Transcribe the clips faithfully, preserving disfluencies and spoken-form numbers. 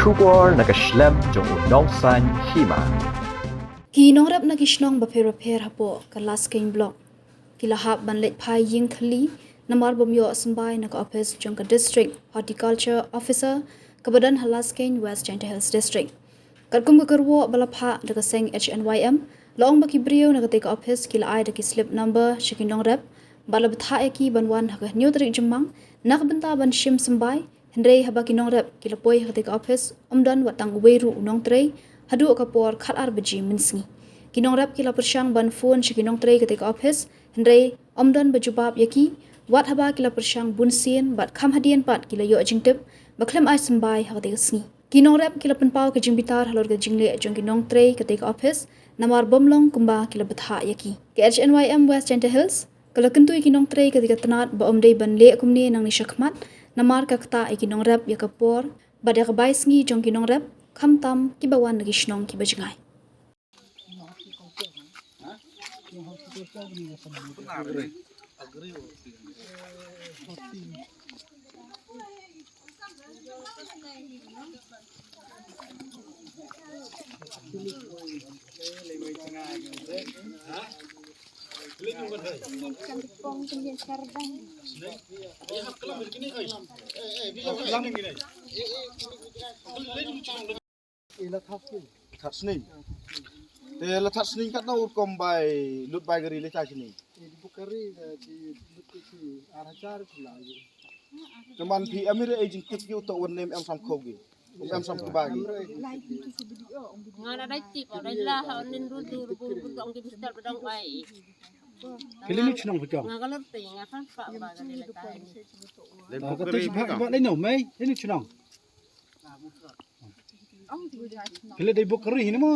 Khubor na ka shlem jong u nongsan hima. Ki nongrep na ki shnong bapher bapher hapoh ka Laskeiñ Block ki la hap ban leit phai ïing thylli namar bym ïoh symbai na ka ophis jong ka District Horticulture Officer kaba don ha Laskeiñ, West Jaintia Hills District. Katkum ka kyrwoh ba la phah da ka seng H N Y M, la ong ba ki briew na katei ka ophis ki la ai da ki slip number sha ki nongrep bad la bthah ïa ki ban wan ha ka hynñiew tarik Jymmang na ka bynta ban shim symbai. Hynrei haba ki nongrep ki la poi ha katei ka ophis, ym don wat tang uwei ruh u nongtrei haduh ka por khatar baje mynsngi. Ki nongrep ki la pyrshang ban phone sha ki nongtrei katei ka ophis, hynrei ym don ba jubab ïa ki. Wat haba ki la pyrshang bun sien bad kham hadien pat ki la ïoh jingtip ba khlem ai symbai ha katei ka sngi. Ki nongrep ki la pynpaw ka jingbitar halor ka jingleh jong ki nongtrei katei ka ophis namar bym long kumba ki la bthah ïa ki. Ka H N Y M West Jaintia Hills ka la kyntu ïa ki nongtrei katei ka tnat ba ym dei ban leh kumne nangne shakhmat namar ka ktah ïa ki nongrep ïa ka por bad ïa ka bai sngi jong ki nongrep, khamtam kiba wan na ki shnong kiba jngai. Ila thap ki. Thap sning. Te la thap sning kat na ur kom bai lut bai gari le thap sning. Di bukari di lut ki ar hajar ki la. Teman phi amir e jing kit ki utok wan nem em sam khogi. Em sam khogi. Nga la dai tip, dai la ha nin ru ru ru ru dong di bistar dong ai. Kili nu chnong phi kong. Nga ka ler ti nga kan pa ba ka le ka. Ka te ba ba le no mai, ni chnong. Kili dai bukari ni mo.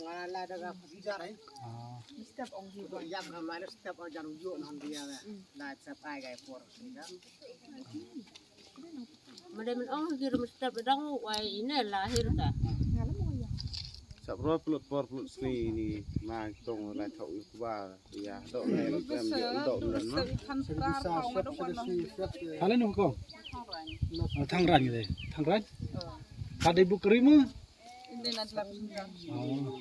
Nga la da ga pujar ai. Step ong ji ba. Ya ba ma step ong jan yo nan dia. La step ai ga por. Made men ong hir mesti pedang wai ine lahir ka. Sap ro plut por plut sni ni ma tong la thau yu ba ya do ne do ne ma. Kala nu ko. Thang Rang de. Thang Rang. Ka dei bukri ma. Inde na dalam. Oh.